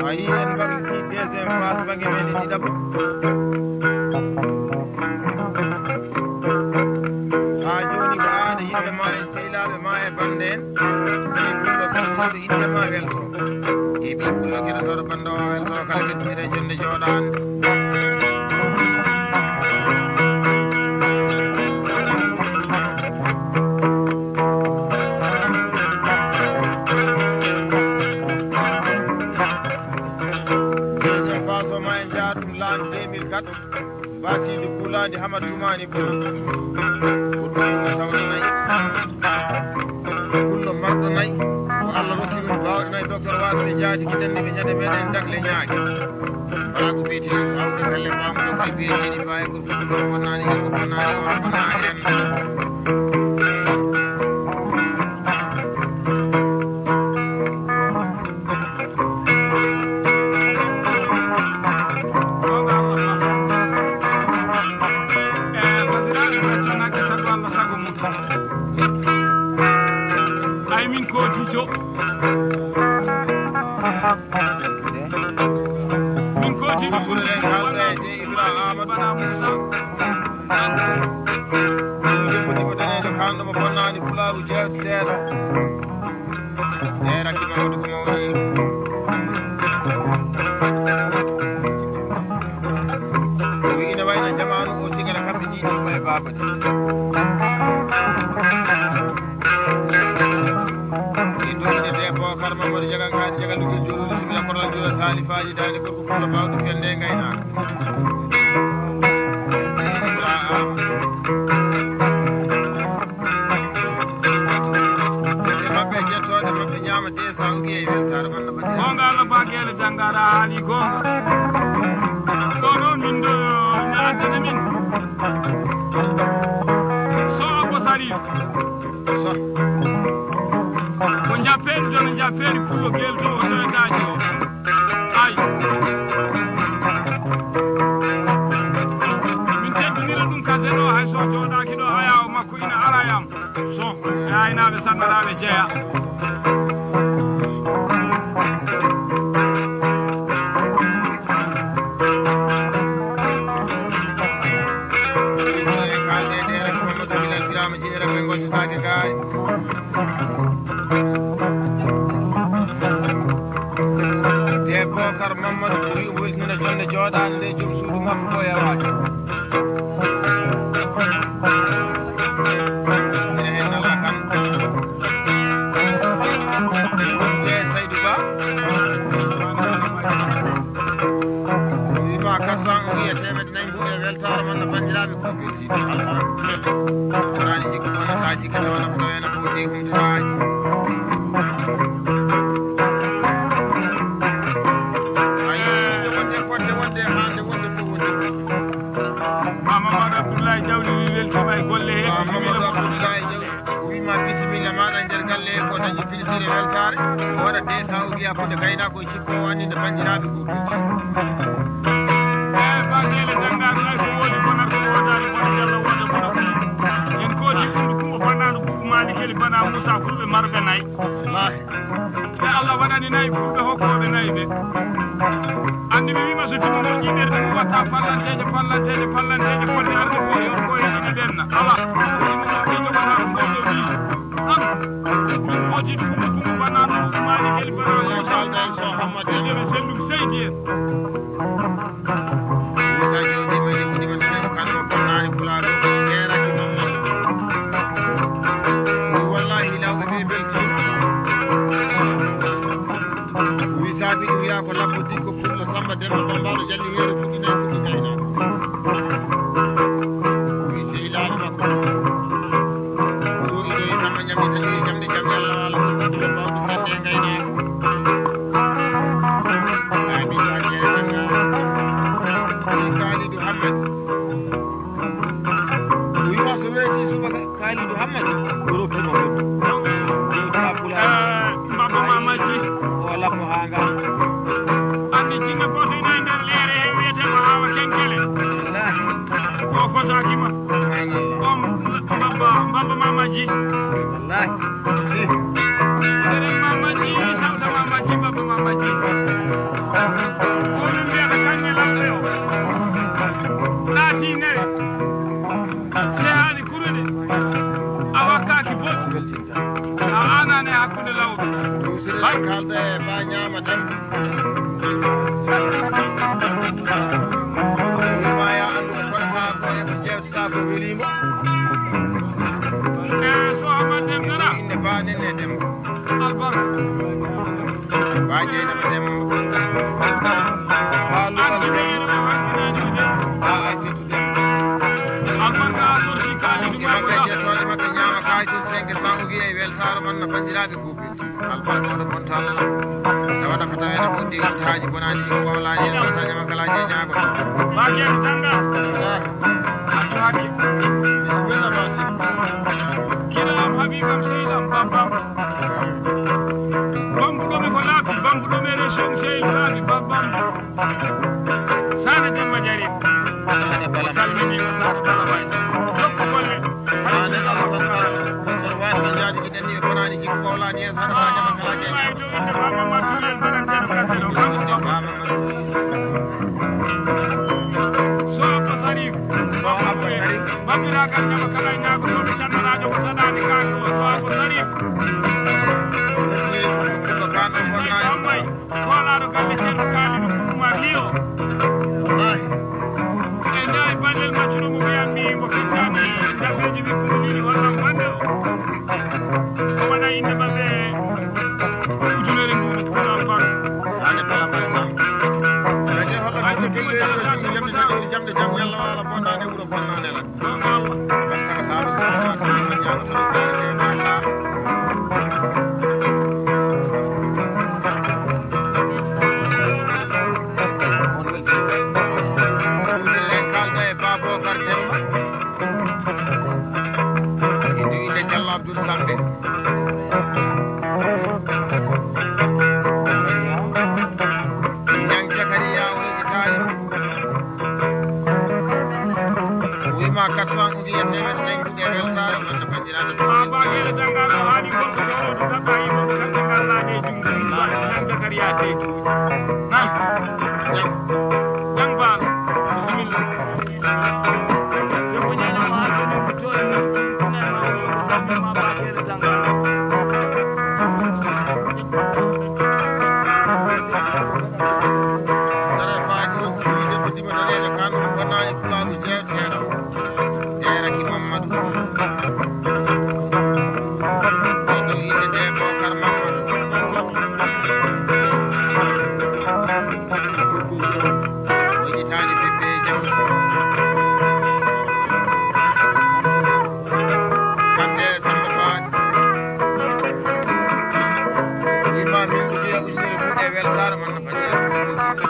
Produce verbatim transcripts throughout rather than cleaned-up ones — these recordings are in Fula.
A yii en mbaɗi fii deuxième phase, bannge meɗen ɗiɗaɓo. Haa jooni ko aada yimɓe maa en, sehilaaɓe maa e bannde en. Ɓii pullo keɗotooɗo innde maa welto. E ɓii pullo keɗotooɗo bannde o welto, kala weltinira e jonnde jooɗaande. Deuxième phase o ma en njaha ɗum l'an deux mille quatre. Basiidi kuulaandi Hamad Tumaani Bul. Ko ɗum tawɗo nayi. Pullo marɗo nayi. Ko Allah rokki ɗum baawɗe nayi. Docteur Waas ɓe jaati ki danndi ɓe ñande meɗen dakle ñaaki. Bara ko biyeteeɗi ko awde pelle maamuɗo kal biyeteeɗi mbawi ko ɗum ɗo bonnaani ko bonnaani on bonnaani en. Ay min kootijo. Min kootijo. Usulen haalɓe de Ibra Amadou. Bana Moussa. Ɗum defo ɗiɓo daneejo kaanɗo mo bonnaani pulaaru jeewte seeɗa. Neeraki Mamadou ko mawni. O wi ina wayno jamaanu o sigara kamɓe jiiɗi ko e baaba de. Min ɗo ine de Bokar Mamadou Jagan Kaadi Jagan Lugel Jololi Sibila Koral Jula Salifaaji Daande Gorko Pullo Bawɗo Fende Ngaynaaka. Ibra Amadou. Ɓe maɓɓe jettooɗe maɓɓe ñaama de sa ugi e weltaare man no mbaɗi. Goonga Allah Bakeele janngaɗa haali goonga. Ɗo noon min ɗo ina addana min. So ko sari. So. Ko njappeeri to no njappeeri pullo gel to o toyotaaji o. Ay. Min teddinira ɗum kase ɗo hay so jooɗaaki ɗo ayaw makko ina ara e am. So e aynaaɓe sannanaaɓe jeya. Kaalde e ɗeere ko Mamadou Bilal Birama Jini Rabbe ngositaake gaari. Debbo Kar Mamadou ɓuri weltinande jonde jooɗaande nde joom suudu makko ko yawaade. Ina heen Nala Kan. Wonde Saydou Ba. O wiima quatre cent o wiya teemedde nayi mbuuɗe e weltaare mon no banndiraaɓe kuuɓe weltiiɓe. Alhamdulillah. Waraani jikku bonnataaji, ka tawa nafa tawa ena fof de humtaaji. Ayo, wonde, wonde, fodde, wonde, haalde, wonde, fof, wonde. Mama Mamadou Abdoulaye Diawdi wi weltiima e golle he. Mama Mamadou Abdoulaye Diawdi, o wiima bisimilla maaɗa e nder galle he, ko dañi plaisir e weltaare. O waɗa de sa o wiya ko nde gaynaako e jikku o anndi nde banndiraaɓe ko kulti. E Bakeele janngaani hay ko woodi konar ko woodaani kono Yalla wooda kono. En kooti Kumba Kumba Bannaano Buubu Maali Keli Bana Muusa Fulɓe marɓe nayi. Wallaahi. Ɓe Allah waɗani nayi fulɓe hokkooɓe nayi ɓe. Anndi mi wiima so tigi moƴƴi ɓerɗe mum watta pallanteeje, pallanteeje, pallanteeje, fodde arde ko yor ko e ina ɓenna. Ala. Ko ɗum ɗo ɓe jogata ko ɗo ɗo ɗi. An. Min foti ɗum ɗum ɗum bana ɗum ɗum maali keli bana ɗum. Kalda so Hamad Deme. Deme sellum seydi en. Moussa Diaw de mani woni man ɗum ko kanko bonnaani pulaaɗo. Yeeraki Mamadou. Wallahi lawɓe ɓe beltiima. Wi saabi ɗum wiya ko labbo dikko pullo Samba Demba Bambaɗo jalli weere fuɗɗi nayi fuɗɗi kaynaako. Wi sehilaaɓe makko. Subaka Kalidou Hammadi, o rokki mo hoto. Yewta Pulaar. Eh, Baba Mamaji. O lappo haa ngal. Anndi jinne gooto ina e nder leere he wiyetee ko Awa Kenkele. Wallaahi. O fotaaki ma. Subhanallah. On Baba, Baba Mamaji. Wallaahi. Si. Seren Mamaji, Sawta Mamaji, Baba Mamaji. Ko min mbiyata kaŋŋe lawɓe o. Ɗaati nayi. Sehaani kuruɗe. A wakkaaki boɗɗum. A aanani e hakkunde lawɓe. Tumsire kaalda e ba ñaama tan. Ɗum ma ya anndu ko fotata ko e ko jeewtata ko weliimo. E so Amadou Deme nana. Inde ba nenne Demba. Albarka. Ba Jeynaba Demba. Ba Lugal Demba. Ba Aysatu Demba. Albarka a sorti Kalidou. Yimɓe maɓɓe, jettooɗe maɓɓe ñaama kaay tun cinq cents ugi e weltaare mon no banndiraaɓe kuuɓe. Albarka oɗo bonta Allah. Tawa nafata ene fof ɗi wutaaji bonaani ko wawlaani e sawtaaji makkalaaji e ñaagol. Ba Jeynaba Demba. Ah. Alhaji. Bisimilla, Ba Sy. Kila am, Habib am, Seydi am, Baba am. Bambuɗo mi ko laaɓti, bambuɗo mi région Seydi Baabi, Baba am. Saane Demba Jari. Saane Bala. Salmini ko Saane Bala Bay. Jokko golle. Saane Alassane Ba. Kono waasde jaati giɗen ni ɓe bonaani jikku ko wawlaani e Saane Ba Jama kala jeeya. Inde Baba Mamadou Yen Balanteɗo Kasino. Inde Baba Mamadou. So Abba Sarif. So Abba Sarif. Banndiraagal Ñama Kala e Ñaago Soɓe Cannanaajo ko saɗaani kaake o so Abba Sarif. Wetiri ko ɗum ko kaano bonnaani. Koolaaɗo galle Ceerno Kaalidu Umar Liyo. Wallaahi. E ndaa e ballel maccuɗo mo wiyan mi mo feccani ndafeeji wikkude ɗiɗi walla bannde o. O waɗa innde maɓɓe ujunere mbuuɗi kono albarka. Saane Bala Bay Sam. Kadi holla ko fille yo jam tan iri jamde jam ñalla wala bonnaande wuro bonnaande lan. Ɗon Allah. Kadi saka saaro so wona tan ñaama tan saare ɗe mata. On weltinte. Ɗum en kalda e Babokar Demba. Inde inde Jallo Abdoul Sambe. Ñang Jakariya o yejitaani ɗum. O wiima quatre cents ugi e teemedde nayi mbuɗe weltaare wonde banndiraaɓe. Ma baagere danngal o haali goɗɗo ko oɗo taɓa yimɓe ko kamɓe ngarlaade e junngo. Ñang Jakariya Seydi. Ñang. Ñang Baal. Bisimilla. Debbo ñaño ma alɓe min ko toon min tuna ma ko ko sambi ma ba kere tanga. Sare faaji on tigi debbo dima daneejo kan ko bonnaani pulaagu jeewteeɗo. Deeraki Mammadu. Ɗo inde de Bokar Mammadu. Wojitaani bebbe e jam. Kante Samba Faati. Wiima min ko wiya ujunere mum e weltaare mon no banndiraaɓe.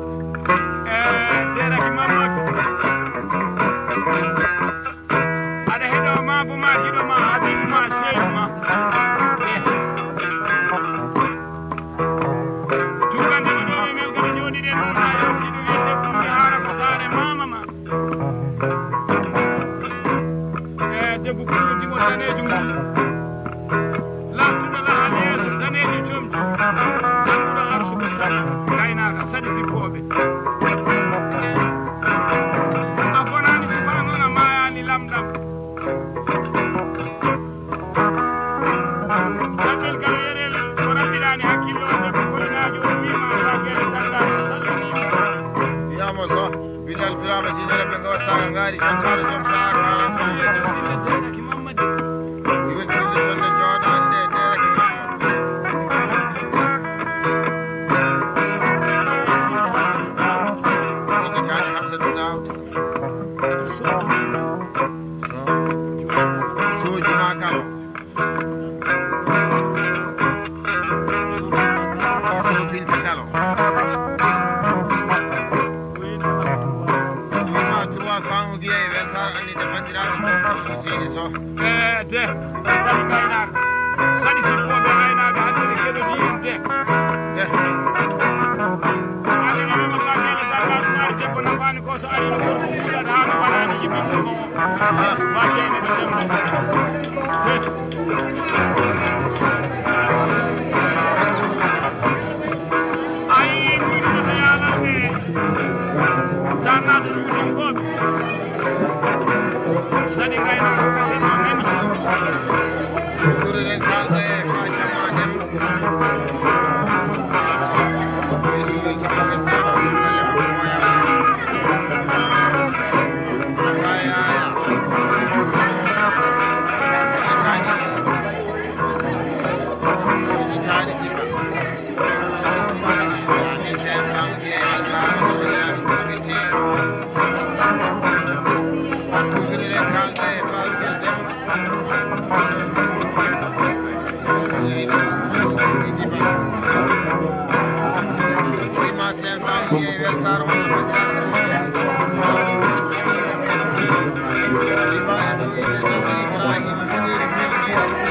Eh, Seera Imam Makko. Aɗa heɗoo ma bo ma giɗo ma Habibu ma Seeku ma. Eh. Tuugande mo ɗo e ngal gada jooɗiɗen ɗum haa yawti ɗo wiyetee Fulɓe Haara ko saare maama ma. E debbo ɓurɗo dimo daneejo ngu. Laftuɗo lahal yeeso daneejo comci. Ganduɗo arsugo tan gaynaka saɗi sippooɓe. A bonaani suka noon a maayaani lamɗam. Dabbel kala yerel ko rabbiɗaani hakkille on debbo koynaajo o wiima faakere tannga salminiima. Wiyama so Bilal Birama Jinere ɓe gawa saga ngaari jontaaɗo joom saha kalan so. Wiyete ɗille jonde jooɗande e deeraki Mammadu. Wonde taani Hamsa ɗum daawde. So, sooji ma kala. Seydi Sow. E de, saɗi gaynaaɓe, saɗi sippooɓe gaynaaɓe, hannde ɓe keɗotii en de. De. Hannde ɓe mbaɗi gaynaaɓe, debbo nafaani ko so ari no gorko wuulat haa no wanaani yiɓɓinde ko. Ba jeyne ɓe dembo. De. Ayi, ɗum no yaanande. Tan naata ɗum ɗum ko. Saɗi ngaynaaka kadi no nani. Suuɗeɗen kaalda e ma Camma Demba. Suuɗeɗen Camma Demba. Itaali. Itaali Jimba. Yaami cinq cent mille, Alfa Mouhamed Lamine Kombité. Wattu firire kalda e Baabir Demba. Firire Jimba. Prima cinq cent mille, weltaare mon, Prima e dow innde Ceerno Ibrahima, firire Kombité.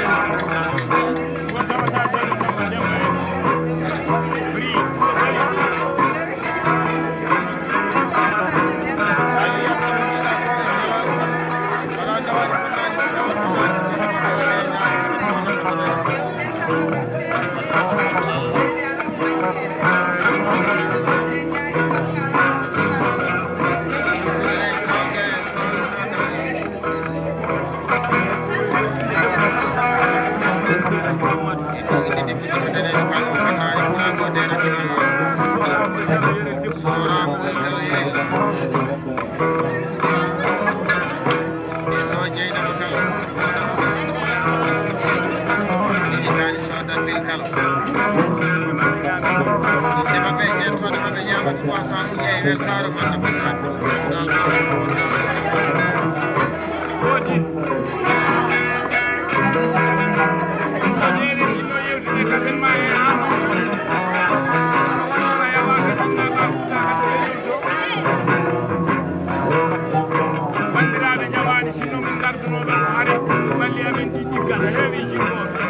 Banndiraaɓe, ƴamaani sinno min ngarduno ɗo, hare balli amen ɗi ɗigga, no heewi jiggooɓe.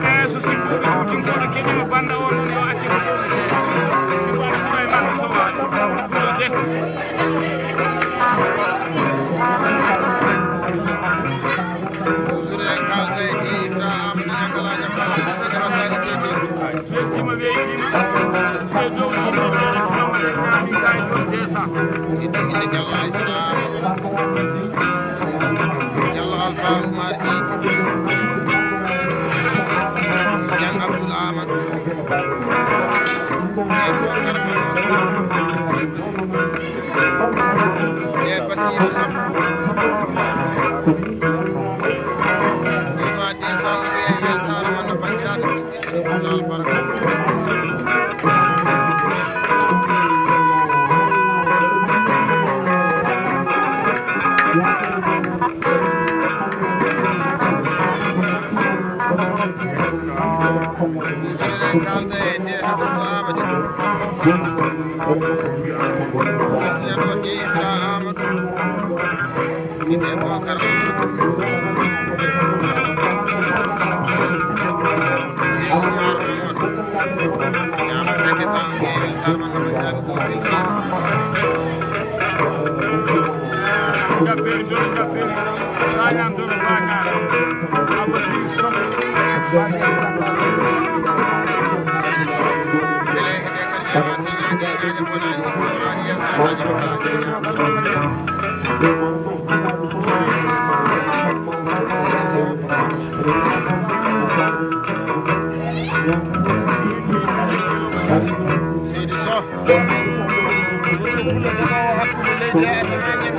Eeyi, so sikkuɓe tawtinkooɗo keɗima bannda o noon, yo acce ko ɗum. Sikku aɗa ɓura e maɗa sowaade. Yo de. Toujours en kalda e Ibra Amadou Ñaŋ alaa jam, ɓe wattaani tete. Weltima, weytima. E dow yimɓe ɓe, ɓe ñaami kay ɗon desa. Inde, inde Jallo Aysata. Jallo Alfa Umar Idi. Jan Abdul Amadou. E Basiru Samb. Ima de sa uwe weltare wonno bandiraɓe. Seydi Sow. Hakkunde leydi e asamaan e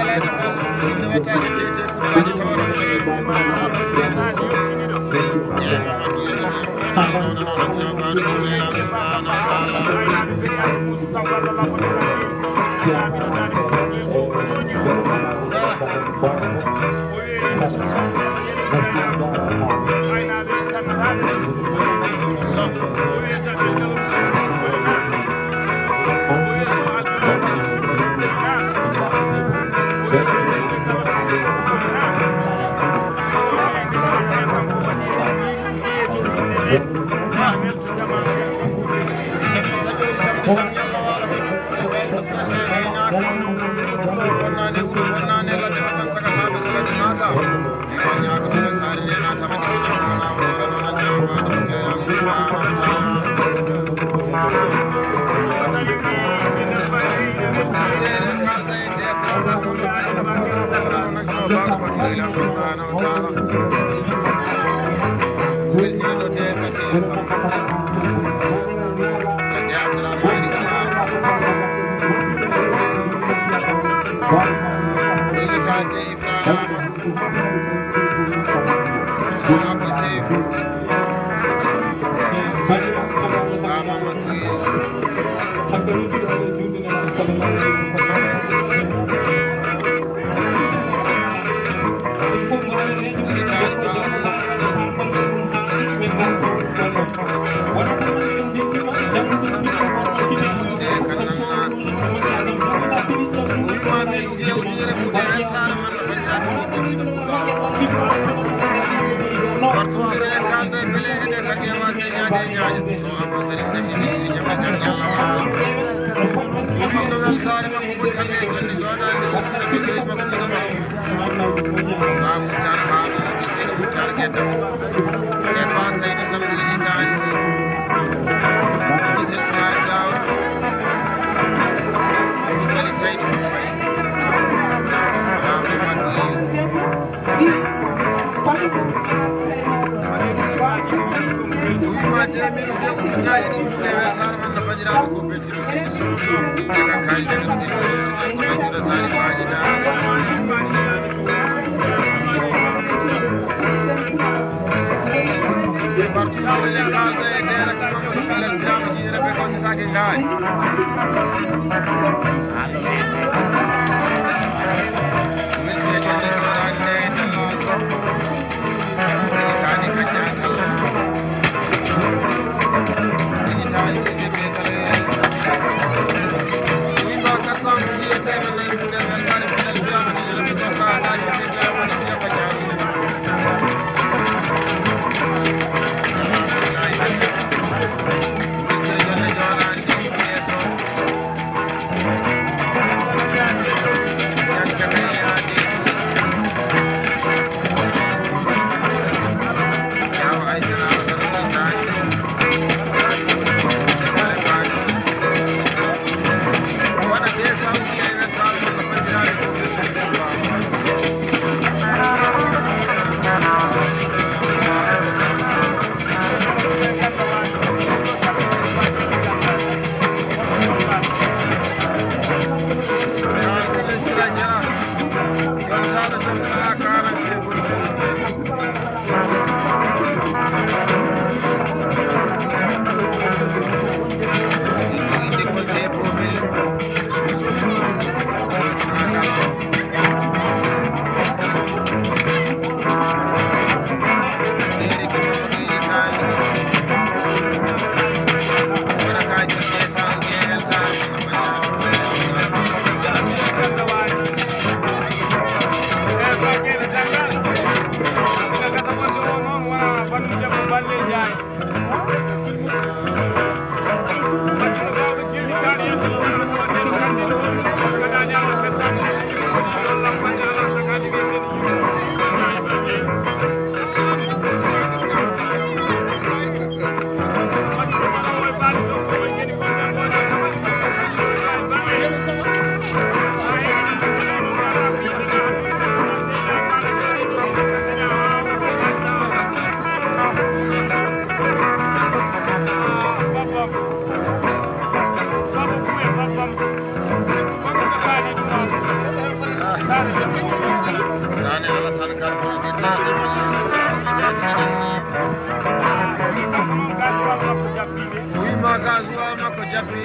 Makko jappi.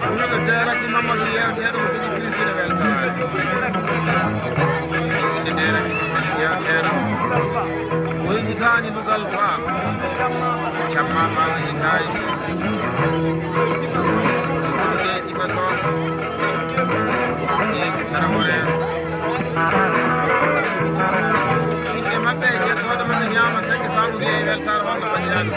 Ɗum ko Deeraki Mamadou yewteeɗo mo jogii Kirisiri weltaare. Inde Deeraki Mamadou yewteeɗo. O yejjitaani Dugal Ba. Camma Ba o yejjitaani. Ɗum ko Iba Sow. Ɓiɓɓe maɓɓe e jettooɗo maɓɓe ñaama seke sawri e weltaare wonno banndiraaɓe.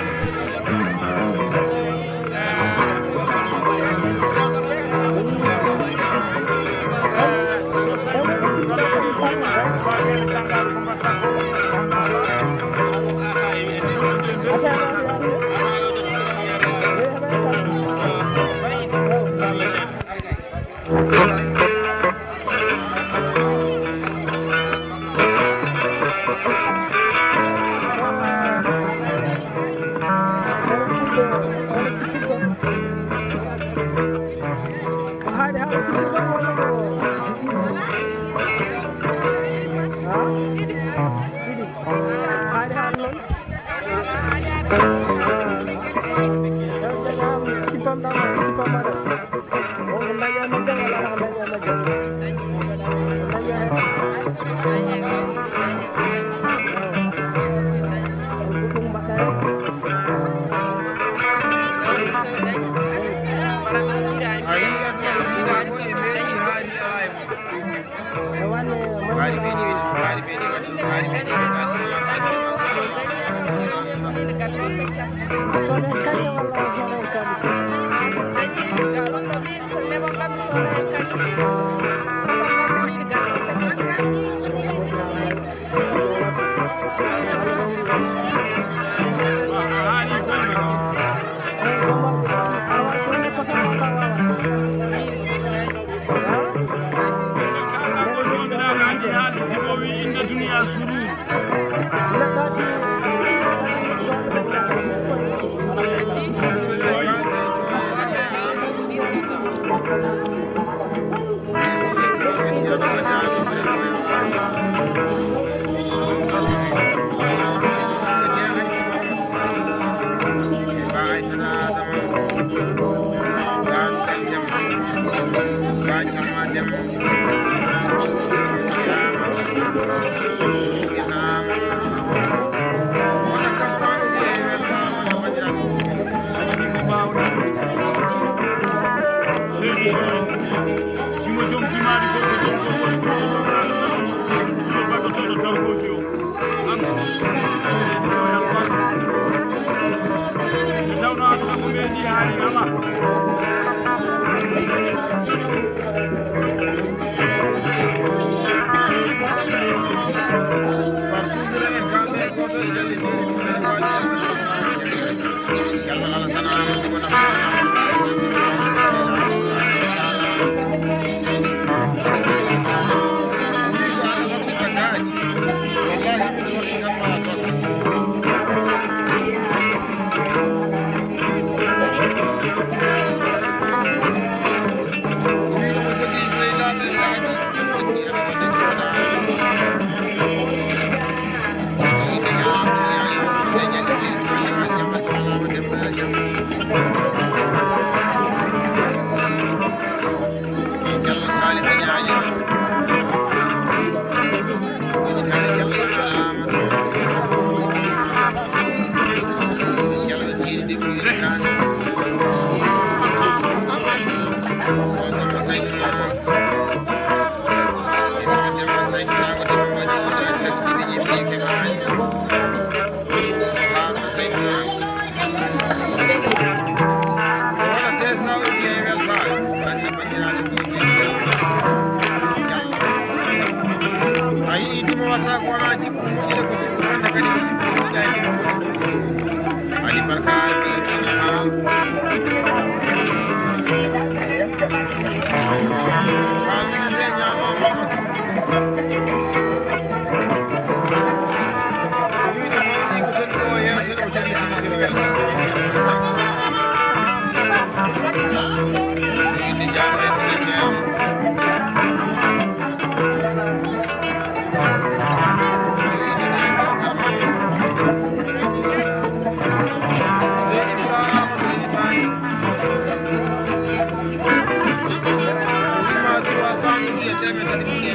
Simo joom jimaali goɗɗo joom ɗo woni ɗo. Ɗo baɗɗo toɗo torgoji o. Am. Nde tawno aduna ko meeɗi haali ala. A yii ɗum wata ko wona jikku moƴƴi ko jikku hande kadi ko jikku moƴƴi ay jikku. Ali barka, barka, barka. Haaldude nde ñaama mamma. Ko wiide mawni ko teddi o yewtere o jogii ɗum sino wel. Inde jaama e ɗum ceerno. Inde jaama e ɗum ceerno.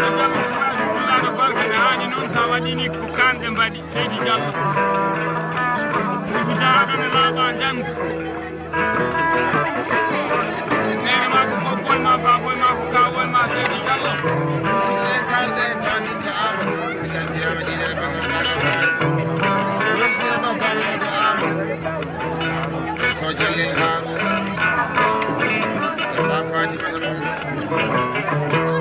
Nulaaɗo barka ne haani noon, so a waɗii ni ko kaanɗe mbaɗi, Seydi Diallo. Seydi Diallo ne laaɓa janngo. Neene ma ko, kokkol ma, baabol ma ko, kaawol ma, Seydi Diallo. So jallel haaru. Ba Fatimata ɗum.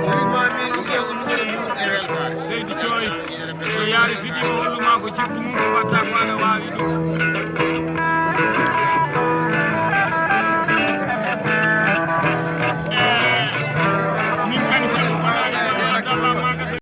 Wuri ma min yewnude ɗum e weltaare. Seydi Coy, so yaari fiɗi o hollu ma ko jikku mum o watta.